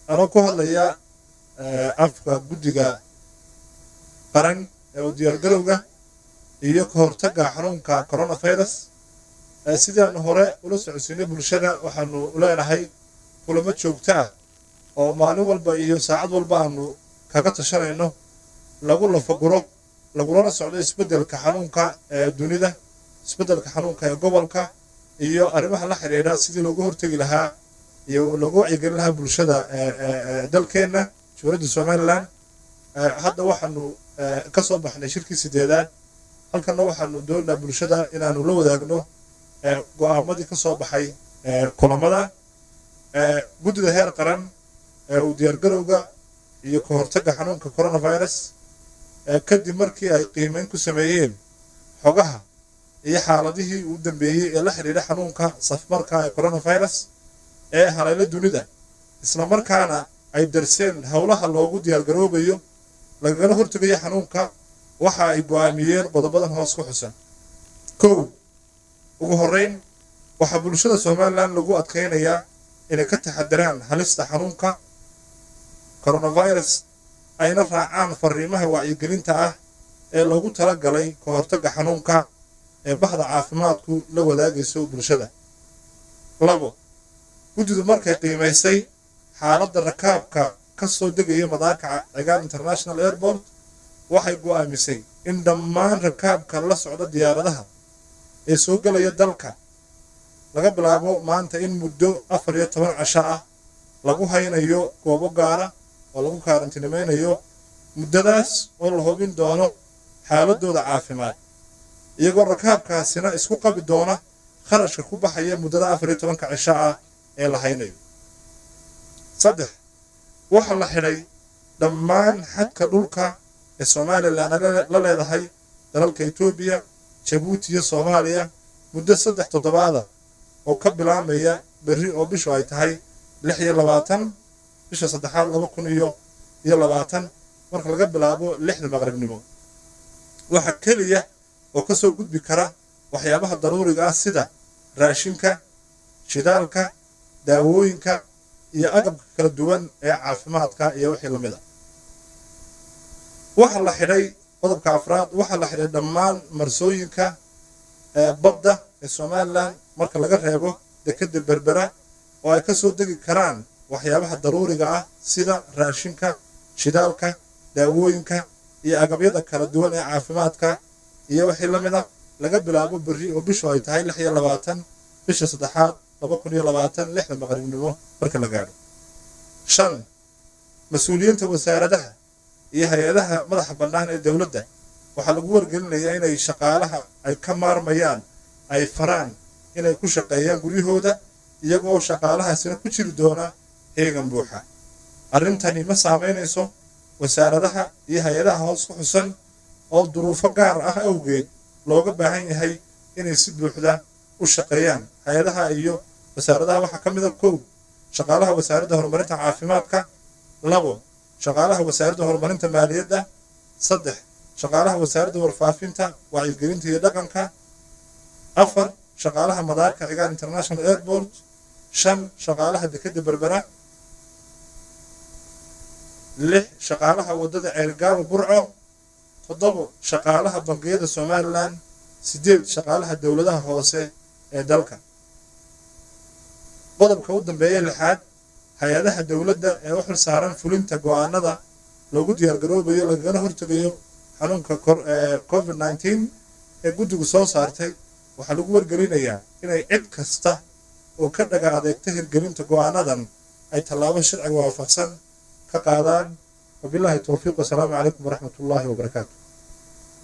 Anoo ku hadlaya afka guddiga qaran ee u diyaargarowga iyo ka hortagga xanuunka coronavirus, sidaanu hore ula socodsiinay bulshada, waxaanu leenahay kulamo joogto ah oo maalin walba iyo saacad walba aanu kaga tashanayno, lagu lafaguro, lagulana socdo isbeddelka xanuunka ee dunida, isbeddelka xanuunka ee gobolka iyo arrimaha la xidhiidha sidii looga hortegi lahaa iyo looga wacyigelin lahaa bulshada dalkeenna, Jamhuuriyadda Somaliland. Hadda waxaanu ka soo baxnay shirkii sideedaad. Halkanna waxaanu doonaynaa bulshada inaanu la wadaagno go'aamadii ka soo baxay kulamada guddida heer qaran ee uu diyaargarowga iyo ka hortagga xanuunka coronavirus. Kadib markii ay qiimeyn ku sameeyeen xogaha iyo xaaladihii uu dambeeyey ee la xidhiidha xanuunka safmarka ee coronavirus ee haleelo dunida, isla markaana ay darseen howlaha loogu diyaargaroobayo lagagala hortegayo xanuunka, waxa ay go'aamiyeen qodobadan hoos ku xusan. 1, ugu horreyn, waxaa bulshada Somaliland lagu adkaynayaa inay ka taxadiraan halista xanuunka coronavirus, ayna raacaan fariimaha wacyigelinta ah ee loogu talagalay ka hortagga xanuunka ee bahda caafimaadku la wadaagayso bulshada. 2, guddidu markay qiimaysay xaaladda rakaabka ka soo degaya madaarka Cigaal International Airport, waxay go'aamisay in dhammaan rakaabka la socda diyaaradaha ee soo gelaya dalka laga bilaabo maanta in muddo 14 casho ah lagu haynayo goobo gaara oo lagu karantiinimaynayo, muddadaas oo la hubin doono xaaladooda caafimaad, iyagoo rakaabkaasina isku qabi doona kharashka ku baxaya muddada 14-ka cisho ah ee la haynayo. 3, waxaa la xidhay dhammaan xadka dhulka ee Somaliland la leedahay dalalka Etoobiya, Jabuuti iyo Soomaaliya muddo 3 toddobaada oo ka bilaabmaya berri oo bishu ay tahay 26 bisha saddexaad 2020, marka laga bilaabo 6da maqribnimo. Waxaa keliya oo ka soo gudbi kara waxyaabaha daruuriga ah sida raashinka, shidaalka, daawooyinka iyo agabka kala duwan ee caafimaadka iyo wixii lamid a. Waxaa la xidhay, qodobka afraad, waxaa la xidhay dhammaan marsooyinka badda ee Somaliland marka laga reebo dekeda Berbera oo ay ka soo degi karaan waxyaabaha daruuriga ah sida raashinka, shidaalka, daawooyinka iyo agabyada kala duwan ee caafimaadka iyo wixii la mid a, laga bilaabo berri oo bishu ay tahay 26 bisha saddexaad 2020, 6da maqribnimo marka la gaadho. 5, mas-uuliyiinta wasaaradaha iyo hay-adaha madaxa bannaan ee dowladda waxaa lagu wargelinayaa inay shaqaalaha ay ka maarmayaan ay faraan inay ku shaqeeyaan guryahooda, iyagoo shaqaalahaasina ku jiri doona heegan buuxa. Arrintani ma saameynayso wasaaradaha iyo hay-adaha hoos ku xusan oo duruufo gaar ah awgeed looga baahan yahay inay si buuxda u shaqeeyaan. Hay-adaha iyo wasaaradaha waxaa ka mid a: 1, shaqaalaha Wasaaradda Horumarinta Caafimaadka; 2, shaqaalaha Wasaaradda Horumarinta Maaliyadda; 3, shaqaalaha Wasaaradda Warfaafinta, Wacyigelinta iyo Dhaqanka; 4, shaqaalaha madaarka Cigaal International Airport; 5, shaqaalaha dekeda Berbera; 6, shaqaalaha waddada Ceelgaabo Burco; 7, shaqaalaha bangiyada Somaliland; 8, shaqaalaha dowladaha hoose ee dalka. Qodobka u dambeeya, lixaad, hay-adaha dowladda ee u xil saaran fulinta go'aanada loogu diyaargaroobayo lagagana hortegayo xanuunka COVID-19 ee guddigu soo saartay waxaa lagu wargelinayaa inay cid kasta oo ka dhaga adeegta hirgelinta go'aanadan ay tallaabo sharciga waafaqsan ka qaadaan. Wabilaahi towfiiq, wasalaamu calaykum waraxmat ullaahi wabarakaatu.